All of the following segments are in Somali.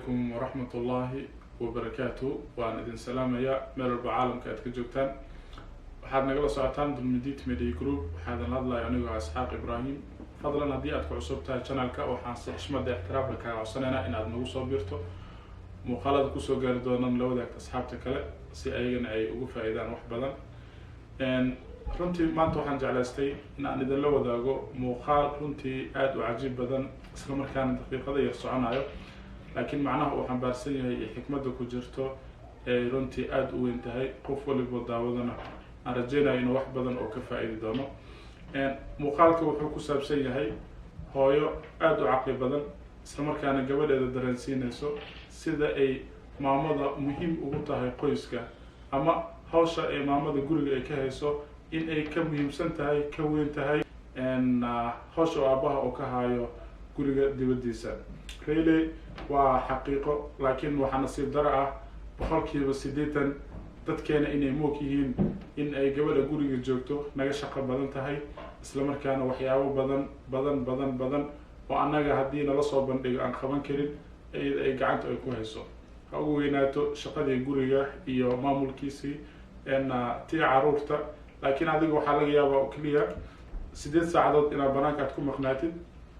Calaykum waraxmat ullaahi wabarakaatu. Waan idin salaamayaa meel walba caalamka aad ka joogtaan. Waxaad nagala socotaan Dulmidid Media Group. Waxaa idin hadlaya anigoo Isxaaq Ibraahim. Fadlan, haddii aad ku cusub tahay channelka, waxaan si xishmada ixtiraamka kaaga codsanaynaa inaad nagu soo biirto, muuqaalada kusoo gaari doonaan la wadaagta asxaabta kale si ayagana ay ugu faa-iidaan wax badan. Runtii maanta waxaan jeclaystay in aan idinla wadaago muuqaal runtii aada u cajiib badan, isla markaana daqiiqada yar soconayo, laakiin macnaha uu xambaarsan yahay iyo xikmadda ku jirto ay runtii aada u weyn tahay. Qof walibo daawadana aan rajeynayo inuu wax badan oo ka faa-iidi doono. Muuqaalka wuxuu ku saabsan yahay hooyo aada u caqli badan, isla markaana gabadheeda dareensiinayso sida ay maamada muhiim ugu tahay qoyska, ama hawsha ee maamada guriga ay ka hayso in ay ka muhiimsan tahay, ka weyn tahay hawsha oo aabaha oo ka hayo guriga dibaddiisa. Really, waa xaqiiqo, laakiin waxaa nasiib daro ah 80% dadkeena inay moog yihiin in ay gabadha guriga joogto naga shaqo badan tahay, isla markaana waxyaabo badan badan badan badan oo annaga haddii nala soo bandhigo aan qaban karin iyada ay gacanta ay ku hayso. Ha ugu weynaato shaqadii guriga iyo maamulkiisii, tii caruurta. Laakiin adiga waxaa laga yaabaa oo keliya 8 saacadood inaad banaanka aad ku maqnaatid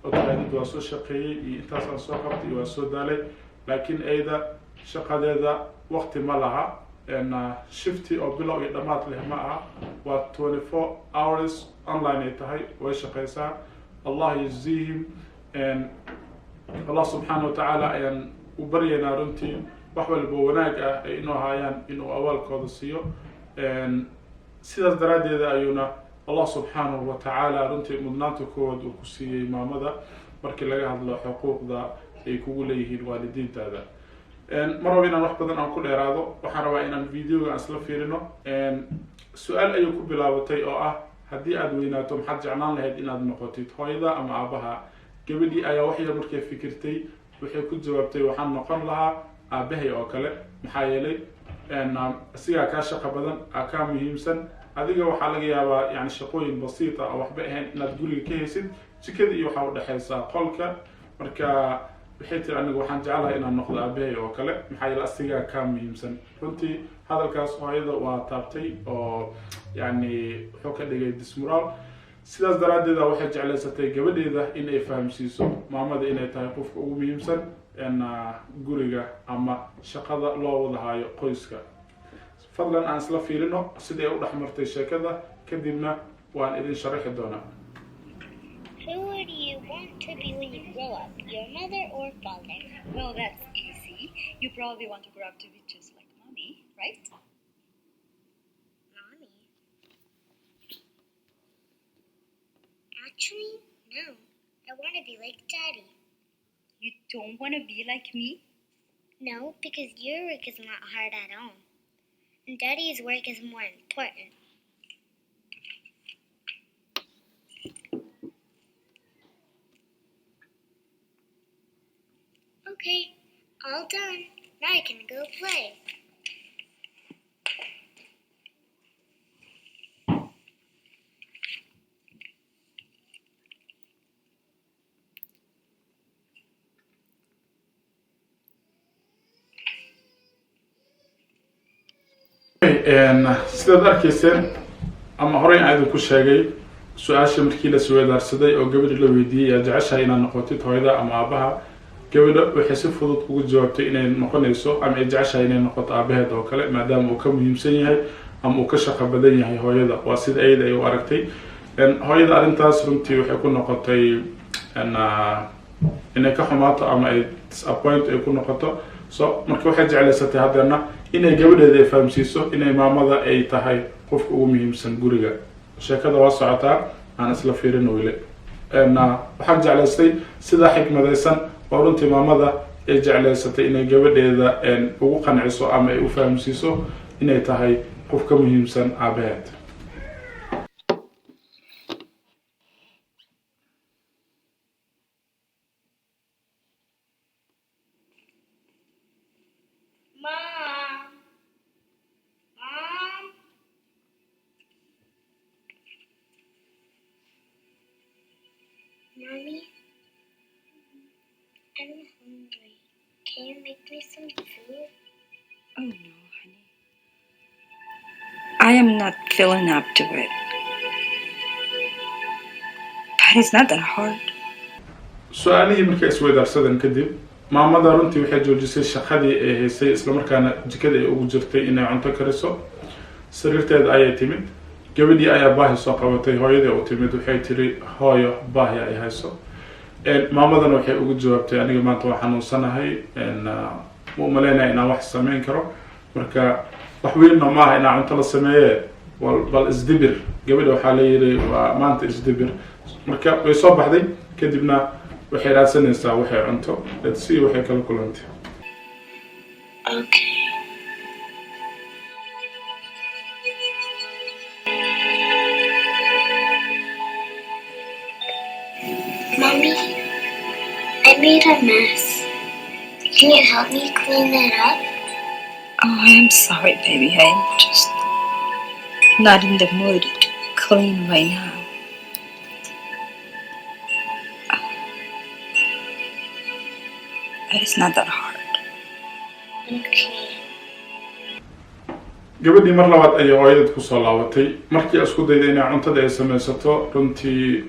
oo tiraadid waa soo shaqeeyey iyo intaas aan soo qabtay iyo waa soo daalay. Laakiin ayada shaqadeeda waqti ma laha, shifti oo bilow iyo dhammaad leh ma aha, waa 24 hours online ay tahay, way shaqeysaa. Allah yajzihim. Allah subxaana watacaala ayaan u baryaynaa runtii wax walba wanaag ah ay inoo haayaan inuu awaalkooda siiyo. Sidaas daraaddeeda ayuuna Allah subxaanahu wa tacaala runtii mudnaanta koowaad uu ku siiyey maamada markii laga hadlo xuquuqda ay kugu leeyihiin waalidiintaada. Ma rabo inaan wax badan aan ku dheeraado. Waxaan rabaa inaan videoga aan isla fiirino. Su-aal ayuu ku bilaabatay oo ah: haddii aada weynaato, maxaad jeclaan lahayd inaad noqotid, hooyada ama aabaha? Gabadhii ayaa wax yar markay fikirtay waxay ku jawaabtay: waxaan noqon lahaa aabahay oo kale, maxaa yeelay asigaa kaa shaqo badan, aa kaa muhiimsan. Adiga waxaa laga yaabaa yani shaqooyin basiita oo waxba ahayn inaad guriga ka haysid, jikada iyo waxaa udhexaysaa qolka. Marka waxay tiri: anigu waxaan jeclahay inaan noqdo aabahay oo kale, maxaa yeele asigaa kaa muhiimsan. Runtii hadalkaas hooyada waa taabtay oo yani wuxuu ka dhigay dismoral. Sidaas daraaddeeda waxay jeclaysatay gabadheeda in ay fahamsiiso maamada inay tahay qofka ugu muhiimsan guriga ama shaqada loo wada haayo qoyska. Fadlan aan isla fiirino sidai ay u dhex martay sheekada, kadibna waan idin sharaxi doonaa. Who would you want to be when you grow up, your mother or father? Well, that's easy. You probably want to grow up to be just like mommy, right? Mommy? Actually, no. I want to be like Daddy. You don't want to be like me? No, because your work is not hard at all. And Daddy's work is more important. Okay, all done. Now I can go play. Sidaad arkayseen ama horey aan idinku sheegay, su-aasha markii la isweydaarsaday oo gabadhi la weydiiyey yaa jeceshahay inaad noqotid, hooyada ama aabaha, gabadha waxay si fudud ugu jawaabtay inay noqonayso ama ay jeceshahay inay noqoto aabaheed oo kale, maadaama uu ka muhiimsan yahay ama uu ka shaqo badan yahay hooyada. Waa sida ayada ay u aragtay. Hooyada arrintaas runtii waxay ku noqotay inay ka xumaato ama ay disappoint ay ku noqoto. So marka waxay jeclaysatay haddeerna inay gabadheeda ay fahamsiiso inay maamada ay tahay qofka ugu muhiimsan guriga. Sheekada waa socotaa, aan isla fiirin weli. Waxaan jeclaystay sida xikmadaysan oo runtii maamada ay jeclaysatay inay gabadheeda ugu qanciso ama ay u fahamsiiso inay tahay qof ka muhiimsan aabaheed. Mom. Mom. Mommy, I'm hungry. Can you make me some food? Oh no, honey. I am not feeling up to it. But it's not that hard. Su-aalihii markay isweydaarsadeen kadib, maamada runtii waxay joojisay shaqadii ay haysay, islamarkaana jikada ay ugu jirtay inay cunto kariso. Sariirteeda ayay timid. Gabadhii ayaa baahi soo qabatay. Hooyadii u timid, waxay tiri, "Hooyo, baahi ay hayso." Maamadana waxay ugu jawaabtay, "Aniga maanta waa xanuunsanahay, ma umaleynaya inaan wax sameyn karo. Marka wax weynna maaha inaan cunto la sameeye, bal isdibir." Gabadha waxaa la yiri, "Waa maanta isdibir." Marka way soo baxday, kadibna waxay raadsanaysaa waxay cunto. Let's see waxay kala kulantay. Okay. Mommy, I made a mess. Can you help me clean it up? Oh, I am sorry, baby. I am just not in the mood to clean right now. But it's not that hard. Okay. Gabadhii mar labaad ayay hooyadeed kusoo laabatay. Markii ay isku dayday inay cuntada ay samaysato, runtii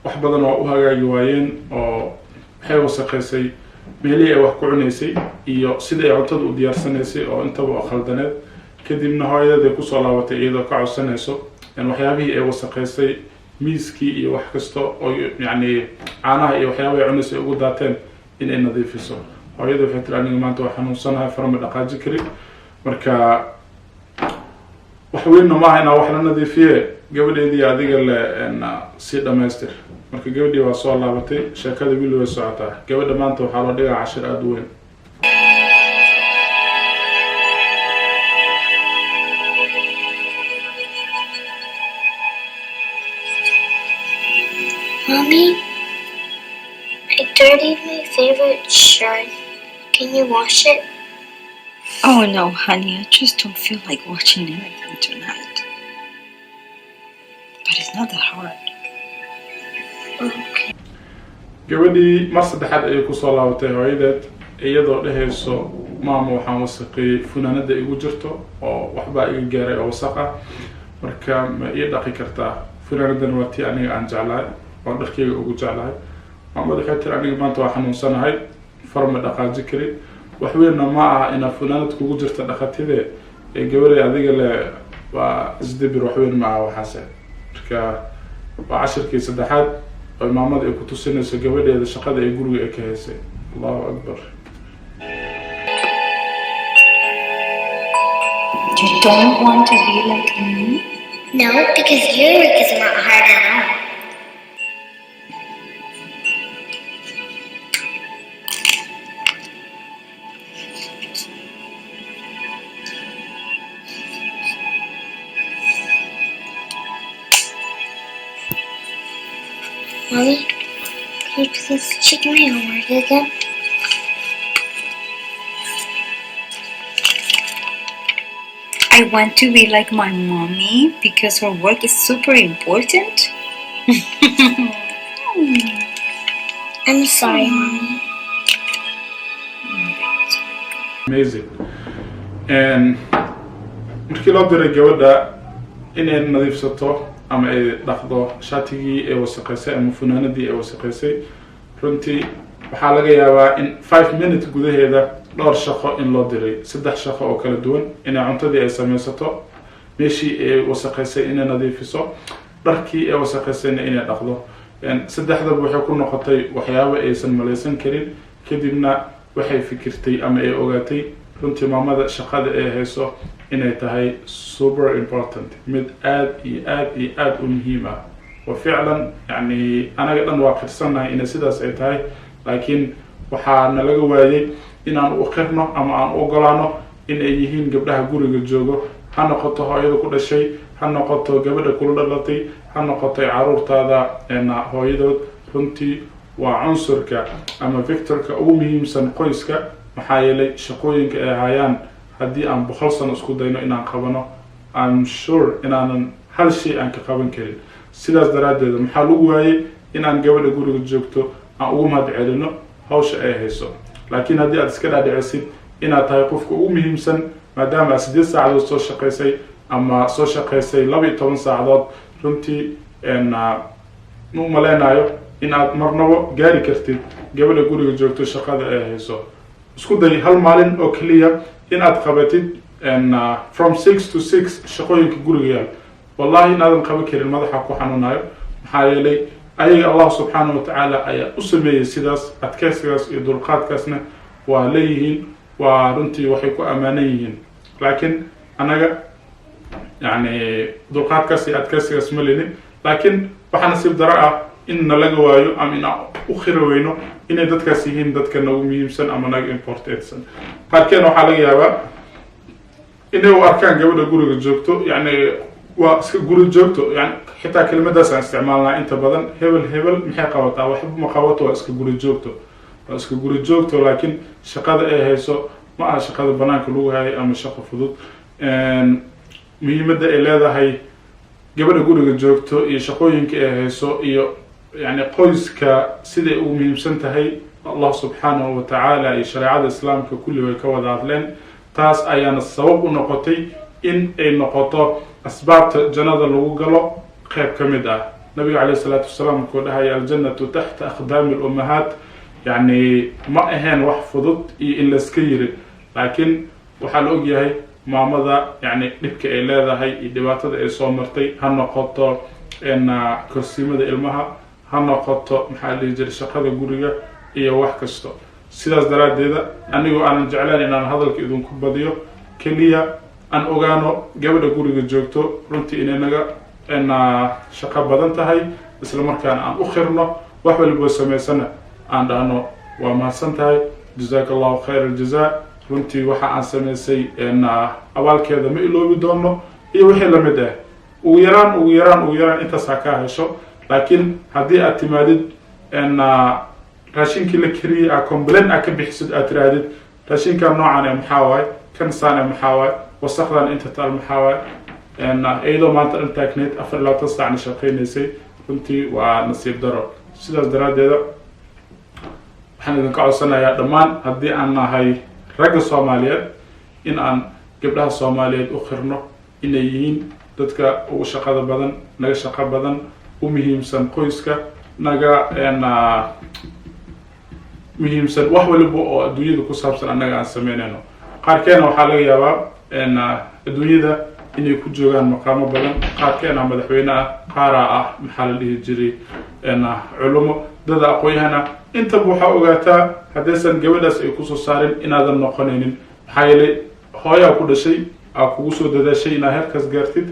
wax badan waa u hagaagi waayeen, oo waxay wasaqaysay meelihii ay wax ku cunaysay iyo sidai ay cuntada u diyaarsanaysay, oo intaba oo khaldaneed. Kadibna hooyadeed ay kusoo laabatay iyadoo ka codsanayso in waxyaabihii ay wasaqaysay, miiskii iyo wax kasta oo yacni caanaha iyo waxyaabaha ay cunaysay ay ugu daateen, inay nadiifiso. Hooyada waxay tiri, "Aniga maanta waa xanuunsanahay, farama dhaqaaji kari. Marka wax weynna maaha inaa wax la nadiifiye, gabadheedii adiga le sii dhamaystir." Marka gabadhii waa soo laabatay. Sheekada wili way socotaa. Gabadha maanta waxaa loo dhigaa cashir aada u weyn. Mommy, I dirtied my favorite shirt. Can you wash it? Oh no, honey, I just don't feel like watching anything tonight. But it's not that hard. Okay. Gabadhii mar saddexaad ayay kusoo laabatay hooyadeed, iyadoo dhehayso, "Maama, waxaan wasaqeeyey funaanada igu jirto, oo waxbaa iga gaaray oo wasaq ah. Marka ma ii dhaqi kartaa? Funaanadan waa tii aniga aan jeclahay oo dharkeyga ugu jeclahay." Maamada waxay tiri, "Aniga maanta waa xanuunsanahay, far ma dhaqaaji kari. Wax weynna ma aha inaa funaanad kugu jirta dhaqatide, ee gabadhay adiga le waa isdibir, wax weyn ma aha waxaase." Marka waa cashirkii saddexaad oo maamada ay ku tusinayso gabadheeda shaqada ay guriga ay ka haysay. Allahu akbar. You don't want to be like me? No, because your work is not hard at all. Mommy, can you please check my homework again? I want to be like my mommy because her work is super important. I'm sorry, Mommy. Amazing. And markii loo diray gabadha inay nadiifsato ama ay dhaqdo shaatigii ay wasaqaysay ama funaanadii ay wasaqaysay, runtii waxaa laga yaabaa in 5 minute gudaheeda dhowr shaqo in loo diray, saddex shaqo oo kala duwan: inay cuntadii ay samaysato, meeshii ay wasaqaysay inay nadiifiso, dharkii ay wasaqaysayna inay dhaqdo. Saddexdaba waxay ku noqotay waxyaabo aysan malaysan karin. Kadibna waxay fikirtay ama ay ogaatay runtii maamada shaqada ay hayso inay tahay super important, mid aad iyo aad iyo aada u muhiim ah. Wa ficlan, yani anaga dhan waa qirsannahay inay sidaas ay tahay, laakiin waxaa nalaga waayay inaan u qirno ama aan u ogolaano in ay yihiin gabdhaha guriga joogo, ha noqoto hooyada ku dhashay, ha noqoto gabadha kula dhalatay, ha noqotay caruurtaada hooyadood. Runtii waa cunsurka ama factorka ugu muhiimsan qoyska, maxaa yeelay shaqooyinka ay hayaan haddii aan 100 sano isku dayno inaan qabano, I'm sure inaanan hal shay aan ka qaban karin. Sidaas daraaddeed maxaa lagu waayey inaan gabadha guriga joogto aan ugu mahad celino hawsha ay hayso? Laakiin haddii aad iska dhaadhicisid inaad tahay qofka ugu muhiimsan, maadaama aad 8 saacadood soo shaqaysay ama soo shaqaysay 12 saacadood, runtii ma umaleynayo in aad marnabo gaari kartid gabadha guriga joogto shaqada ay hayso. Isku day hal maalin oo keliya in aad qabatid from 6 to 6 shaqooyinka guriga yaal. Wallahi inaadan qaban karin, madaxa ku xanuunayo. Maxaa yeelay, ayaga Allah subxaana wa tacaala ayaa u sameeyey sidaas. Adkeysigaas iyo dulqaadkaasna waa leeyihiin, waa runtii waxay ku ammaanan yihiin. Laakiin annaga yani dulqaadkaas iyo adkeysigaas ma linin. Laakiin waxaa nasiib daro ah in nalaga waayo ama in aan u khira weyno inay dadkaas yihiin dadka nagu muhiimsan ama naga importantsan. Qaarkeen waxaa laga yaabaa inay u arkaan gabadha guriga joogto, yani waa iska guri joogto. Yani xitaa kelimadaas aan isticmaalnaa inta badan: hebel hebel maxay qabataa? Waxba ma qabato, waa iska guri joogto, waa iska guri joogto. Laakiin shaqada ay hayso ma aha shaqada banaanka lagu hayo ama shaqo fudud. Muhiimadda ay leedahay gabadha guriga joogto iyo shaqooyinka ay hayso iyo yani qoyska siday ugu muhiimsan tahay, Allah subxaanahu wa tacaala iyo shareecada islaamka kulli way ka wada hadleen. Taas ayaana sabab u noqotay in ay noqoto asbaabta jannada lagu galo qeyb ka mid ah. Nabiga caleyh isalaatu wasalaam wuxuu dhahaya: "الجنة تحت أقدام الأمهات." Yani ma ahayn wax fudud iyo in layska yiri, laakiin waxaa la ogyahay maamada yani dhibka ay leedahay iyo dhibaatada ay soo martay, ha noqoto korsiimada ilmaha, ha noqoto, maxaa la dhihi jiray, shaqada guriga iyo wax kasto. Sidaas daraaddeeda, anigoo aanan jeclayn inaan hadalka idinku badiyo, keliya aan ogaano gabadha guriga joogto runtii inay naga shaqo badan tahay, isla markaana aan u khirno wax waliboo samaysana, aan dhahno: "Waa mahadsan tahay, jazaaka Allahu khayr aljaza. Runtii waxa aan samaysay abaalkeeda ma iloobi doono," iyo wixii lamid ah. Ugu yaraan, ugu yaraan, ugu yaraan intaas ha kaa hesho. Laakiin haddii aad timaadid, raashinkii la kariyey aa complain aa ka bixisid, aad tiraahdid: "Raashinkan noocan ee maxaa waay? Kan saan ee maxaa waay? Wasaqdan inta taal maxaa waay?" Iyadoo maanta dhan taagneyd, 24 saacna shaqaynaysay, runtii waa nasiib daro. Sidaas daraaddeeda waxaan idinka codsanayaa dhammaan, haddii aan nahay ragga Soomaaliyeed, in aan gabdhaha Soomaaliyeed u khirno inay yihiin dadka ugu shaqada badan, naga shaqo badan, u muhiimsan qoyska, naga muhiimsan wax waliba oo adduunyada ku saabsan annaga aan sameynayno. Qaarkeena waxaa laga yaabaa adduunyada inay ku joogaan maqaamo badan. Qaarkeena madaxweyne ah, qaaraa ah, maxaa la dhihi jiray, culumo, dada aqoon-yahana. Intaba waxaa ogaataa haddaysan gabadhaas ay kusoo saarin inaadan noqonaynin. Maxaa yeelay, hooyaa ku dhashay, aa kugu soo dadaashay inaad heerkaas gaartid.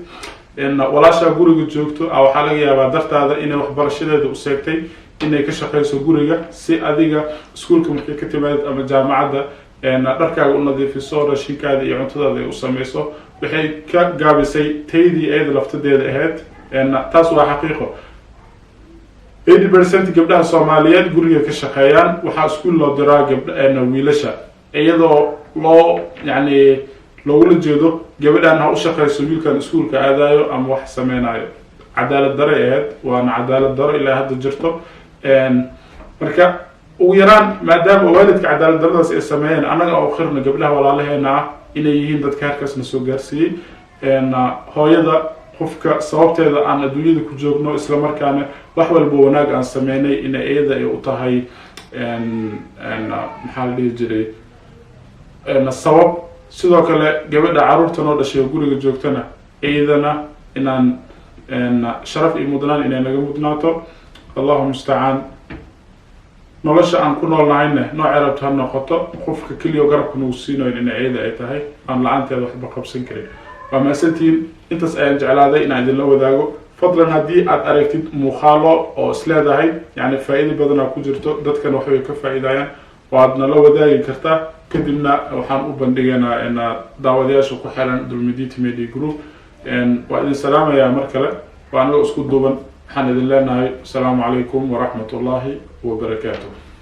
Walaashaa guriga joogto a waxaa laga yaabaa dartaada inay waxbarashadeeda u seegtay, inay ka shaqayso guriga, si adiga iskuulka markay ka timaadid ama jaamacadda dharkaaga u nadiifiso, raashinkaada iyo cuntadaada ay u sameyso. Waxay ka gaabisay taydii iyada laftadeeda ahayd. Taas waa xaqiiqo. 80% gabdhaha Soomaaliyeed guriga ka shaqeeyaan. Waxaa iskuul loo diraa gabdha wiilasha, iyadoo loo yani loogula jeedo gabadhan ha u shaqeyso wiilkan iskuulka aadayo ama wax sameynayo. Cadaalad daray ahayd, waana cadaalad daro ilaa hadda jirto. Marka ugu yaraan, maadaama waalidka cadaalad daradaas ay sameeyeen, annaga oo khirna gabdhaha walaalaheena ah inay yihiin dadka halkaasna soo gaarsiiyey. Hooyada, qofka sababteeda aan adduunyada ku joogno, isla markaana wax walba wanaag aan sameynay inay iyada ay u tahay, maxaa la dhihi jiray, sabab. Sidoo kale gabadha carruurta noo dhashay oo guriga joogtana, iyadana inaan sharaf iyo mudnaan inay naga mudnaato. Allahu mustacaan. Nolosha aan ku noolnahayna noocay rabto ha noqoto, qofka keliya oo garabka nagu siinayo inay iyada ay tahay, aan la-aanteeda waxba qabsan karin. Waa mahadsantihiin. Intaas ayaan jeclaaday inaan idinla wadaago. Fadlan, haddii aad aragtid muuqaalo oo isleedahay yani faa-iido badanaa ku jirto, dadkana waxbay ka faa-iidayaan, waad nala wadaagi kartaa. Kadibna waxaan u bandhigaynaa daawadayaasha ku xiran Dulmidit Media Group. Waa idin salaamayaa mar kale. Waa anigoo isku duuban, waxaan idin leenahay: asalaamu calaykum waraxmat ullahi wabarakaatuh.